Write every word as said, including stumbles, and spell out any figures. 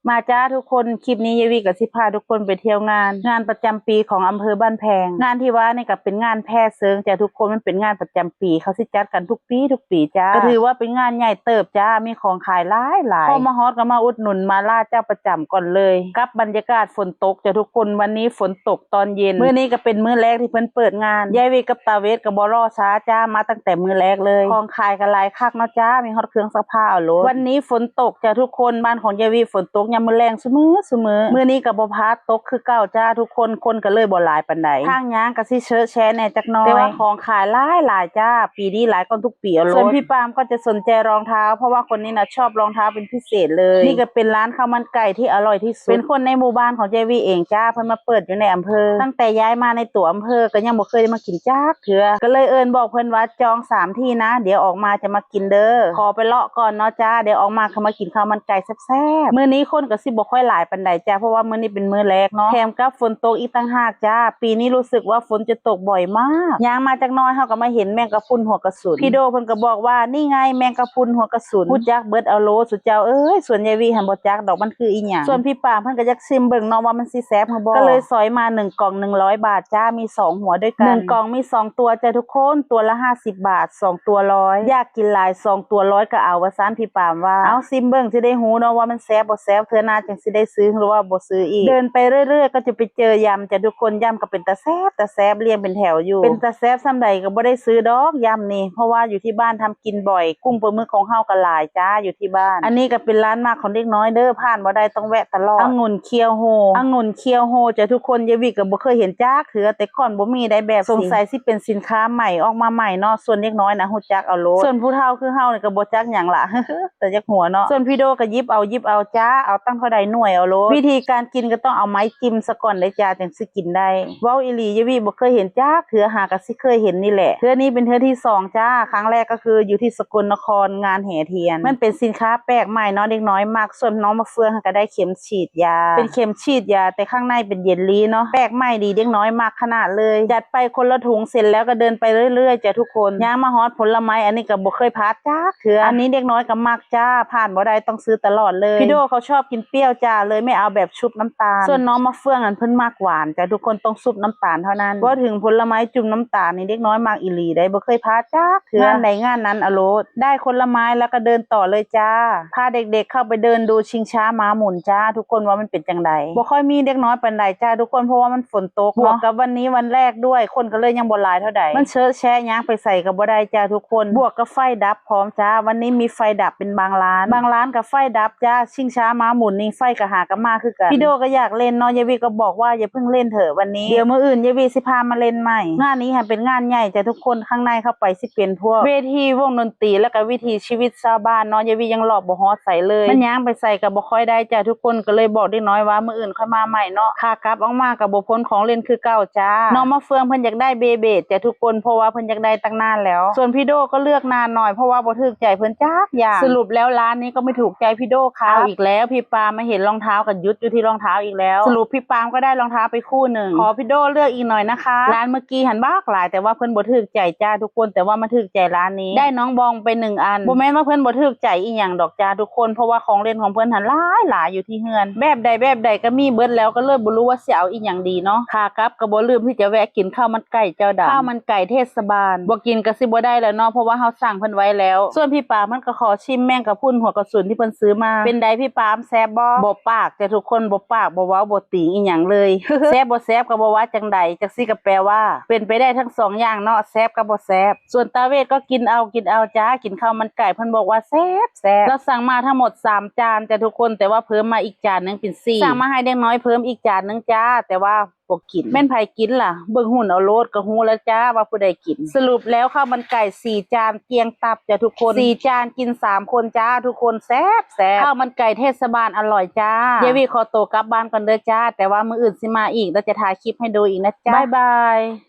มาจ้าทุกคน คลิปนี้ยายวิก็สิพาทุกคนไปเที่ยวงาน งานประจำปีของอำเภอบ้านแพง งานที่ว่านี่ก็เป็นงานแพร่เซิงจ้าทุกคน มันเป็นงานประจำปี เขาสิจัดกันทุกปีทุกปีจ้า ก็ถือว่าเป็นงานใหญ่เติบจ้า มีของขายหลายหลาย พอมาฮอดก็มาอุดหนุนมาล่าเจ้าประจำก่อนเลย กับบรรยากาศฝนตกจ้าทุกคน วันนี้ฝนตกตอนเย็น มื้อนี้ก็เป็นมื้อแรกที่เพิ่นเปิดงาน ยายวิกับตาเวทก็บ่รอช้าจ้า มาตั้งแต่มื้อแรกเลย ของขายก็หลายคักเนาะจ้า มีฮอดเครื่องซักผ้าเอาโลด วันนี้ฝนตกจ้าทุกคน บ้านของยายวิฝนตกยามมื้อแลงซุมื้อซุมื้อ มื้อนี้ก็บ่พลาดตกคือเก่าจ้าทุกคน คนก็เลยบ่หลายปานใด ทางย่างก็สิเชอะแชะแหน่จักหน่อย แต่ว่าของขายหลายหลายจ้า ปีนี้หลายกว่าทุกปีเอาโลด ส่วนพี่ปาล์มก็จะสนใจรองเท้า เพราะว่าคนนี้นะชอบรองเท้าเป็นพิเศษเลย นี่ก็เป็นร้านข้าวมันไก่ที่อร่อยที่สุด เป็นคนในหมู่บ้านของยายวิเองจ้า เพิ่นมาเปิดอยู่ในอำเภอ ตั้งแต่ย้ายมาในตัวอำเภอก็ยังบ่เคยได้มากินจักเทื่อ ก็เลยเอิ้นบอกเพิ่นว่าจองสามที่นะ เดี๋ยวออกมาจะมากินเด้อ ขอไปเลาะก่อนเนาะจ้า เดี๋ยวออกมาก็มากินข้าวมันไก่แซ่บๆ มื้อนี้คนก็สิบ่ค่อยหลายปานใดจ้า เพราะว่ามื้อนี้เป็นมื้อแรกเนาะ แถมกับฝนตกอีกต่างหากจ้า ปีนี้รู้สึกว่าฝนจะตกบ่อยมาก ย่างมาจักหน่อยเฮาก็มาเห็นแมงกะพรุนหัวกระสุน พี่โดเพิ่นก็บอกว่า "นี่ไงแมงกะพรุนหัวกระสุน" ฮู้จักเบิดเอาโลด สุเจ้าเอ้ย ส่วนยายวิหั้นบ่จักดอกมันคืออีหยัง ส่วนพี่ปาล์มเพิ่นก็อยากซิมเบิ่งเนาะว่ามันสิแซ่บหรือบ่ ก็เลยสอยมาหนึ่งกล่องหนึ่งร้อยบาทจ้า มีสองหัวด้วยกัน หนึ่งกล่องมีสองตัวจ้าทุกคน ตัวละห้าสิบบาท สองตัวร้อย อยากกินหลาย สองตัวร้อยก็เอา ว่าซั่นพี่ปาล์มว่า เอาซิมเบิ่งสิได้ฮู้เนาะว่ามันแซ่บบ่แซ่บ เทื่อหน้าจั่งสิได้ซื้อหรือว่าบ่ซื้ออีก เดินไปเรื่อยๆ ก็จะไปเจอยำจ้าทุกคน ยำก็เป็นตาแซ่บ ตาแซ่บเรียงเป็นแถวอยู่ เป็นตาแซ่บส่ำใดก็บ่ได้ซื้อดอกยำนี่ เพราะว่าอยู่ที่บ้านทำกินบ่อย กุ้งปลาหมึกของเฮาก็หลายจ้าอยู่ที่บ้าน อันนี้ก็เป็นร้านมักของเด็กน้อยเด้อ ผ่านบ่ได้ต้องแวะตลอด องุ่นเคียวโฮ องุ่นเคียวโฮจ้าทุกคน ยายวิก็บ่เคยเห็นจักเทื่อ แต่ก่อนบ่มีได้แบบนี้ สงสัยสิเป็นสินค้าใหม่ออกมาใหม่เนาะ ส่วนเด็กน้อยนะฮู้จักเอาโลด ส่วนผู้เฒ่าคือเฮานี่ก็บ่จักหยังละ แต่จักหัวเนาะ ส่วนพี่โดก็หยิบเอาหยิบเอาจ้า เอาตั้งเท่าใดหน่วยเอาโลด วิธีการกินก็ต้องเอาไม้จิ้มซะก่อนเด้อจ้า จั่งสิกินได้ เว้าอีหลี ยายวิบ่เคยเห็นจักเทื่อ หากะสิเคยเห็นนี่แหละ เทื่อนี้เป็นเทื่อที่สองจ้า ครั้งแรกก็คืออยู่ที่สกลนคร งานแห่เทียน มันเป็นสินค้าแปลกใหม่เนาะ เด็กน้อยมัก ส่วนน้องมะเฟืองก็ได้เข็มฉีดยา เป็นเข็มฉีดยา แต่ข้างในเป็นเยลลี่เนาะ แปลกใหม่ดี เด็กน้อยมักขนาดเลย จัดไปคนละถุง เสร็จแล้วก็เดินไปเรื่อยๆจ้าทุกคน ย่างมาฮอดผลไม้ อันนี้ก็บ่เคยพลาดจักเทื่อ อันนี้เด็กน้อยก็มักจ้า ผ่านบ่ได้ต้องซื้อตลอดเลย พี่โดเขาชอบกินเปรี้ยวจ้า เลยไม่เอาแบบชุบน้ำตาล ส่วนน้องมะเฟืองอันเพิ่นมักหวานจ้าทุกคน ต้องชุบน้ำตาลเท่านั้น ว่าถึงผลไม้จุ่มน้ำตาลนี่เด็กน้อยมักอีหลีได้ บ่เคยพลาดจักเทื่อ งานใดงานนั้นเอาโลด ได้ผลไม้แล้วก็เดินต่อเลยจ้า พาเด็กๆเข้าไปเดินดูชิงช้าม้าหมุนจ้า ทุกคนว่ามันเป็นจั่งใด บ่ค่อยมีเด็กน้อยปานใดจ้าทุกคน เพราะว่ามันฝนตกเนาะ บวกกับวันนี้วันแรกด้วย คนก็เลยยังบ่หลายเท่าใด มันเชอะแชะ ย่างไปไสก็บ่ได้จ้าทุกคน บวกกับไฟดับพร้อมจ้า วันนี้มีไฟดับเป็นบางร้าน บางร้านก็ไฟดับจ้า ชิงช้าม้าหมุนนี่ไฟก็หากะมาคือกัน พี่โดก็อยากเล่นเนาะ ยายวิก็บอกว่าอย่าเพิ่งเล่นเถอะวันนี้ เดี๋ยวมื้ออื่นยายวิสิพามาเล่นใหม่ งานนี้หั้นเป็นงานใหญ่จ้าทุกคน ข้างในเข้าไปสิเป็นพวกเวทีวงดนตรี แล้วก็วิถีชีวิตชาวบ้านเนาะ ยายวิยังเลาะบ่ฮอดไสเลย มันย่างไปไสก็บ่ค่อยได้จ้าทุกคน ก็เลยบอกเด็กน้อยว่ามื้ออื่นค่อยมาใหม่เนาะ ขากลับออกมาก็บ่พ้นของเล่นคือเก่าจ้า น้องมะเฟืองเพิ่นอยากได้เบเบดจ้าทุกคน เพราะว่าเพิ่นอยากได้ตั้งนานแล้ว ส่วนพี่โดก็เลือกนานหน่อย เพราะว่าบ่ถูกใจเพิ่นจักอย่าง สรุปแล้วร้านนี้ก็ไม่ถูกใจพี่โดครับ เอาอีกแล้ว พี่ปามาเห็นรองเท้าก็หยุดอยู่ที่รองเท้าอีกแล้ว สรุปพี่ปาก็ได้รองเท้าไปคู่หนึ่ง ขอพี่โดเลือกอีกหน่อยนะคะ ร้านเมื่อกี้หั้นบักหลาย แต่ว่าเพิ่นบ่ถูกใจจ้าทุกคน แต่ว่ามาถูกใจร้านนี้ ได้น้องบองไปหนึ่งอัน บ่แม่นว่าเพิ่นบ่ถูกใจอีหยังดอกจ้าทุกคน เพราะว่าของเล่นของเพิ่นหั้นหลายหลายอยู่ที่เฮือน แบบใดแบบใดก็มีเบิดแล้ว ก็เลยบ่รู้ว่าสิเอาอีหยังดีเนาะ ขากลับก็บ่ลืมที่จะแวะกินข้าวมันไก่เจ้าดำ ข้าวมันไก่เทศบาล บ่กินก็สิบ่ได้แล้วเนาะ เพราะว่าเฮาสั่งเพิ่นไว้แล้ว ส่วนพี่ปาเพิ่นก็ขอชิมแมงกะพรุนหัวกระสุนที่เพิ่นซื้อมา เป็นใดพี่ปา แซ่บบ่ บ่ปากจ้าทุกคน บ่ปาก บ่เว้า บ่ติงอีหยังเลย แซ่บบ่แซ่บก็บ่ว่าจั่งใด จั่งซี้ก็แปลว่า เป็นไปได้ทั้งสองอย่างเนาะ แซ่บกับบ่แซ่บ ส่วนตาเวทก็กินเอา กินเอาจ้า กินข้าวมันไก่ เพิ่นบอกว่าแซ่บแซ่บ เราสั่งมาทั้งหมดสามจานจ้าทุกคน แต่ว่าเพิ่มมาอีกจานหนึ่งเป็นสี่ สั่งมาให้เด็กน้อยเพิ่มอีกจานหนึ่งจ้า แต่ว่าบ่กิน แม่นไผกินล่ะ เบิ่งหุ่นเอาโลดก็ฮู้แล้วจ้าว่าผู้ใดกิน สรุปแล้วข้าวมันไก่สี่จานเกลี้ยงตับจ้าทุกคน สี่จานกินสามคนจ้าทุกคน แซ่บแซ่บ ข้าวมันไก่เทศบาลอร่อยจ้า ยายวิขอตัวกลับบ้านก่อนเด้อจ้า แต่ว่ามื้ออื่นสิมาอีก แล้วจะถ่ายคลิปให้ดูอีกนะจ๊ะ บ๊ายบาย